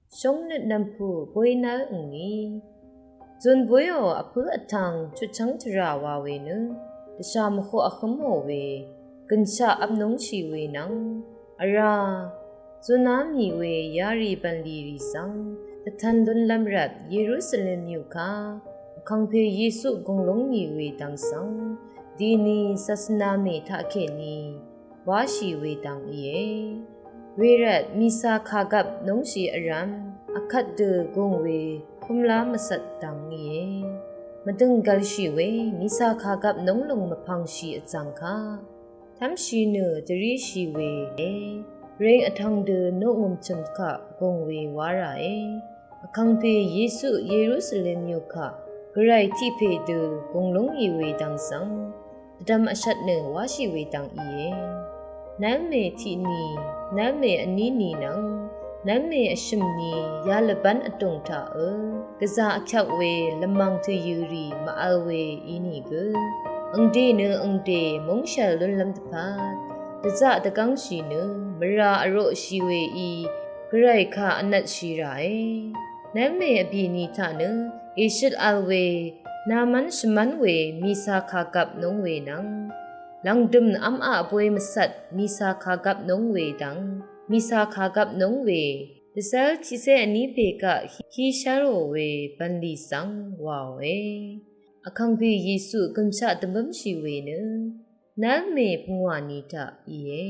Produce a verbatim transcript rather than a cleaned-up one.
Shóng nøt nv̀mpù bóy nv́l ǹní. Zun bóyò vpǿ vtvng chutchv́ng tvrà wa we nø, dvshà mvhoq vhǿmò we, gø̀nshaq vpnúngshì we nvng, vrá, zuná mì we yarì bv̀nlì rì svng, dvtv̄n lúnlv́m rvt Yerusalem yùkà, vkàngpè Yesu gùnglúng mì we dvng svng, dìni sasvna mè taqkèní, wáshì we dvng íe. Wervt mìsa kàgvp núngshì vrv̄m, vkvt dø gùng we, kúmlá mvcvt dvng íe. Mvdø̀ng gv̄lshì we, mìsa kàgvp núnglùng mvpv̀ngshì vzv̀ng kaq. Tv́mshì nø dvríshì we e. Reng vtvng dø noqngø̀m chø̀m kaq gùng we wá ràe. Vkàngpè Yesu Yerusalem yùkà, gvray tiqpè dø gùnglúng í we dvng svng, dvdvm vshvt nø wáshì we dvng íe. Nv́lmè tiqni, nv́lmè vní ni nvng, nv́lmè vshø̀m ni yalvbv́n vdùng taqø, gvzà vkyvk we lvmàng tø̀yø̀rì mvvl we ínìgø, angde nø angde mungshv̀l lúnlv́m dvpvt, dvzaq dvgv́ngshì nø mvrà vroqshì we í, gvray kà vnvtshì ràe. Nv́lmè vbìni taq nø, èshøt vl we, namv́n shvmv́n we mìsa kàgvp núng we nvng, lv̀ngdø̀m v́maq bóy mvcvt mìsa kàgvp núng we dvng, mìsa kàgvp núng we, dvzv́l tiqcé vní pè kaq híshv́rò we bv̀nlì svng wàòe. Vkàngpè Yesu gø̀mshaq dvbǿmshì we nø, nv́lmè pungwàni taq íe.